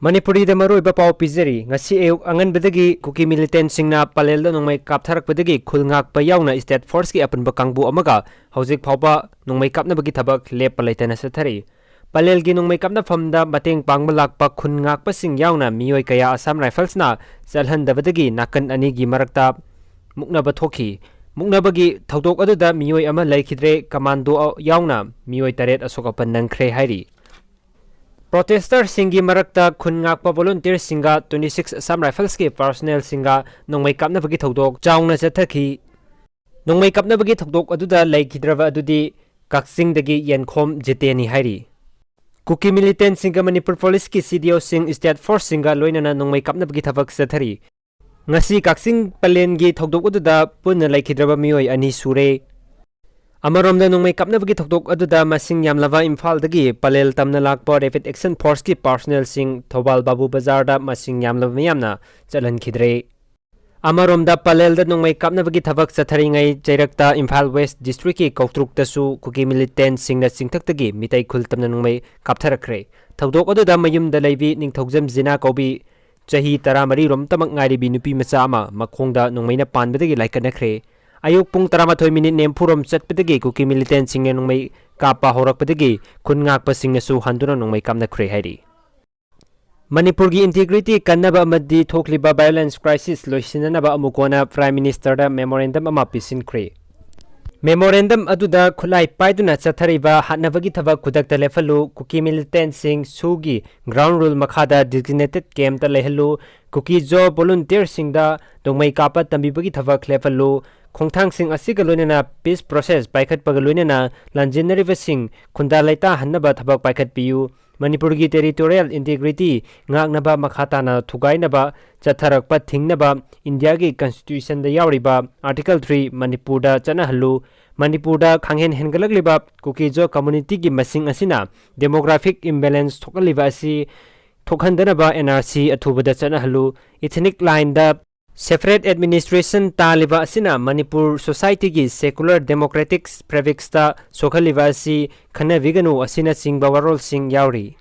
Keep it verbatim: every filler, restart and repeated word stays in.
ꯃꯅꯤꯄꯨꯔꯤꯗ ꯃꯔꯨꯑꯣꯏꯕ ꯄꯥꯎ ꯄꯤꯖꯔꯤ꯫ ꯉꯁꯤ ꯑꯌꯨꯛ ꯑꯉꯟꯕꯗꯒꯤ ꯀꯨꯀꯤ militantꯁꯤꯡꯅ ꯄꯂꯦꯜꯗ ꯅꯣꯡꯃꯩ ꯀꯥꯞꯊꯔꯛꯄꯗꯒꯤ ꯈꯨꯜ ꯉꯥꯛꯄ ꯌꯥꯎꯅ state forceꯀꯤ ꯑꯄꯨꯟꯕ ꯀꯥꯡꯕꯨ ꯑꯃꯒ ꯍꯧꯖꯤꯛ ꯐꯥꯎꯕ ꯅꯣꯡꯃꯩ ꯀꯥꯞꯅꯕꯒꯤ ꯊꯕꯛ ꯂꯦꯞꯄ ꯂꯩꯇꯅ ꯆꯠꯊꯔꯤ꯫ ꯄꯂꯦꯜꯒꯤ ꯅꯣꯡꯃꯩ ꯀꯥꯞꯅꯐꯝꯗ ꯃꯇꯦꯡ ꯄꯥꯡꯕ ꯂꯥꯛꯄ ꯈꯨꯟ ꯉꯥꯛꯄꯁꯤꯡ ꯌꯥꯎꯅ ꯃꯤꯑꯣꯏ ꯀꯌꯥ Assam Riflesꯅ ꯆꯠꯍꯟꯗꯕꯗꯒꯤ ꯅꯥꯀꯟ ꯑꯅꯤꯒꯤ ꯃꯔꯛꯇ ꯃꯨꯛꯅꯕ ꯊꯣꯛꯈꯤ꯫ ꯃꯨꯛꯅꯕꯒꯤ ꯊꯧꯗꯣꯛ ꯑꯗꯨꯗ ꯃꯤꯑꯣꯏ ꯑꯃ ꯂꯩꯈꯤꯗ꯭ꯔꯦ, commando ꯌꯥꯎꯅ ꯃꯤꯑꯣꯏ ꯇꯔꯦꯠ ꯑꯁꯣꯛ ꯑꯄꯟ ꯅꯪꯈ꯭ꯔꯦ ꯍꯥꯏꯔꯤ꯫ Protesterꯁꯤꯡꯒꯤ ꯃꯔꯛꯇ ꯈꯨꯟ ꯉꯥꯛꯄ volunteerꯁꯤꯡꯒ twenty six Assam Riflesꯀꯤ personnelꯁꯤꯡꯒ ꯅꯣꯡꯃꯩ ꯀꯥꯞꯅꯕꯒꯤ ꯊꯧꯗꯣꯛ ꯆꯥꯎꯅ ꯆꯠꯊꯈꯤ꯫ ꯅꯣꯡꯃꯩ ꯀꯥꯞꯅꯕꯒꯤ ꯊꯧꯗꯣꯛ ꯑꯗꯨꯗ ꯂꯩꯈꯤꯗ꯭ꯔꯕ ꯑꯗꯨꯗꯤ ꯀꯛꯆꯤꯡꯗꯒꯤ ꯌꯦꯟꯈꯣꯝ ꯖꯤꯇꯦꯟꯅꯤ ꯍꯥꯏꯔꯤ꯫ ꯀꯨꯀꯤ militantꯁꯤꯡꯒ ꯃꯅꯤꯄꯨꯔ policeꯀꯤ CDOꯁꯤꯡ state forceꯁꯤꯡꯒ ꯂꯣꯏꯅꯅ ꯅꯣꯡꯃꯩ ꯀꯥꯞꯅꯕꯒꯤ ꯊꯕꯛ ꯆꯠꯊꯔꯤ꯫ ꯉꯁꯤ ꯀꯛꯆꯤꯡ ꯄꯂꯦꯟꯒꯤ ꯊꯧꯗꯣꯛ ꯑꯗꯨꯗ ꯄꯨꯟꯅ ꯂꯩꯈꯤꯗ꯭ꯔꯕ ꯃꯤꯑꯣꯏ ꯑꯅꯤ ꯁꯨꯔꯦ꯫ ꯑꯃꯔꯣꯝꯗ ꯅꯣꯡꯃꯩ ꯀꯥꯞꯅꯕꯒꯤ ꯊꯧꯗꯣꯛ ꯑꯗꯨꯗ ꯃꯁꯤꯡ ꯌꯥꯝꯂꯕ ꯏꯝꯐꯥꯜꯗꯒꯤ ꯄꯂꯦꯜ ꯇꯝꯅ ꯂꯥꯛꯄ Rapid Action Forceꯀꯤ personnelꯁꯤꯡ ꯊꯧꯕꯥꯜ ꯕꯥꯕꯨ ꯕꯖꯥꯔꯗ ꯃꯁꯤꯡ ꯌꯥꯝꯂꯕ ꯃꯤꯌꯥꯝꯅ ꯆꯠꯍꯟꯈꯤꯗ꯭ꯔꯦ꯫ ꯑꯃꯔꯣꯝꯗ ꯄꯂꯦꯜꯗ ꯅꯣꯡꯃꯩ ꯀꯥꯞꯅꯕꯒꯤ ꯊꯕꯛ ꯆꯠꯊꯔꯤꯉꯩ ꯆꯩꯔꯛꯇ ꯏꯝꯐꯥꯜ West districtꯀꯤ ꯀꯧꯇ꯭ꯔꯨꯛꯇꯁꯨ ꯀꯨꯀꯤ militantꯁꯤꯡꯅ ꯆꯤꯡꯊꯛꯇꯒꯤ ꯃꯤꯇꯩ ꯈꯨꯜ ꯇꯝꯅ ꯅꯣꯡꯃꯩ ꯀꯥꯞꯊꯔꯛꯈ꯭ꯔꯦ꯫ ꯊꯧꯗꯣꯛ ꯑꯗꯨꯗ ꯃꯌꯨꯝꯗ ꯂꯩꯕꯤ ꯅꯤꯡꯊꯧꯖꯝ ꯖꯤꯅꯥ ꯀꯧꯕꯤ ꯆꯍꯤ ꯇꯔꯥꯃꯔꯤ ꯔꯣꯝꯇꯃꯛ ꯉꯥꯏꯔꯤꯕꯤ ꯅꯨꯄꯤ ꯃꯆꯥ ꯑꯃ ꯃꯈꯣꯡꯗ ꯅꯣꯡꯃꯩꯅ ꯄꯥꯟꯕꯗꯒꯤ ꯂꯥꯏꯀꯠꯅꯈ꯭ꯔꯦ꯫ ꯑꯌꯨꯛ ꯄꯨꯡ ꯇꯔꯥꯃꯥꯊꯣꯏ minute ꯅꯤꯐꯨ ꯔꯣꯝ ꯆꯠꯄꯗꯒꯤ ꯀꯨꯀꯤ militantꯁꯤꯡꯅ ꯅꯣꯡꯃꯩ ꯀꯥꯞꯄ ꯍꯧꯔꯛꯄꯗꯒꯤ ꯈꯨꯟ ꯉꯥꯛꯄꯁꯤꯡꯅꯁꯨ ꯍꯟꯗꯨꯅ ꯅꯣꯡꯃꯩ ꯀꯥꯞꯅꯈ꯭ꯔꯦ ꯍꯥꯏꯔꯤ꯫ ꯃꯅꯤꯄꯨꯔꯒꯤ integrity ꯀꯟꯅꯕ ꯑꯃꯗꯤ ꯊꯣꯛꯂꯤꯕ violence crisis ꯂꯣꯏꯁꯤꯟꯅꯅꯕ ꯑꯃꯨꯛ ꯍꯟꯅ Prime Ministerꯗ memorandum ꯑꯃ ꯄꯤꯁꯤꯟꯈ꯭ꯔꯦ꯫ Memorandum ꯑꯗꯨꯗ ꯈꯨꯠꯂꯥꯏ ꯄꯥꯏꯗꯨꯅ ꯆꯠꯊꯔꯤꯕ ꯍꯥꯠꯅꯕꯒꯤ ꯊꯕꯛ ꯈꯨꯗꯛꯇ ꯂꯦꯞꯍꯜꯂꯨ, ꯀꯨꯀꯤ militantꯁꯤꯡ ꯁꯨꯒꯤ ground rule ꯃꯈꯥꯗ designated campꯇ ꯂꯩꯍꯜꯂꯨ, ꯀꯨꯀꯤ-ꯖꯣ volunteerꯁꯤꯡꯗ ꯅꯣꯡꯃꯩ ꯀꯥꯞꯄ ꯇꯝꯕꯤꯕꯒꯤ ꯊꯕꯛ ꯂꯦꯞꯍꯜꯂꯨ, ꯈꯣꯡꯊꯥꯡꯁꯤꯡ ꯑꯁꯤꯒ ꯂꯣꯏꯅꯅ peace process ꯄꯥꯏꯈꯠꯄꯒ ꯂꯣꯏꯅꯅ ꯂꯥꯟꯖꯦꯟꯅꯔꯤꯕꯁꯤꯡ ꯈꯨꯟꯗꯥ ꯂꯩꯇꯥꯍꯟꯅꯕ ꯊꯕꯛ ꯄꯥꯏꯈꯠꯄꯤꯌꯨ, ꯃꯅꯤꯄꯨꯔꯒꯤ territorial integrity ꯉꯥꯛꯅꯕ ꯃꯈꯥ ꯇꯥꯅ ꯊꯨꯒꯥꯏꯅꯕ ꯆꯠꯊꯔꯛꯄ ꯊꯤꯡꯅꯕ ꯏꯟꯗꯤꯌꯥꯒꯤ constitutionꯗ ꯌꯥꯎꯔꯤꯕ Article three ꯃꯅꯤꯄꯨꯔꯗ ꯆꯠꯅꯍꯜꯂꯨ꯫ ꯃꯅꯤꯄꯨꯔꯗ ꯈꯥꯡꯍꯦꯟ ꯍꯦꯟꯒꯠꯂꯛꯂꯤꯕ ꯀꯨꯀꯤ-ꯖꯣ communityꯒꯤ ꯃꯁꯤꯡ ꯑꯁꯤꯅ demographic imbalance ꯊꯣꯛꯍꯜꯂꯤꯕ ꯑꯁꯤ ꯊꯣꯛꯍꯟꯗꯅꯕ NRC ꯑꯊꯨꯕꯗ ꯆꯠꯅꯍꯜꯂꯨ꯫ Ethnic lineꯗ separate administration ꯇꯥꯜꯂꯤꯕ ꯑꯁꯤꯅ ꯃꯅꯤꯄꯨꯔ societyꯒꯤ secular democratic fabricꯇ ꯁꯣꯛꯍꯜꯂꯤꯕ ꯑꯁꯤ ꯈꯟꯅꯕꯤꯒꯅꯨ ꯑꯁꯤꯅꯆꯤꯡꯕ ꯋꯥꯔꯣꯜꯁꯤꯡ ꯌꯥꯎꯔꯤ꯫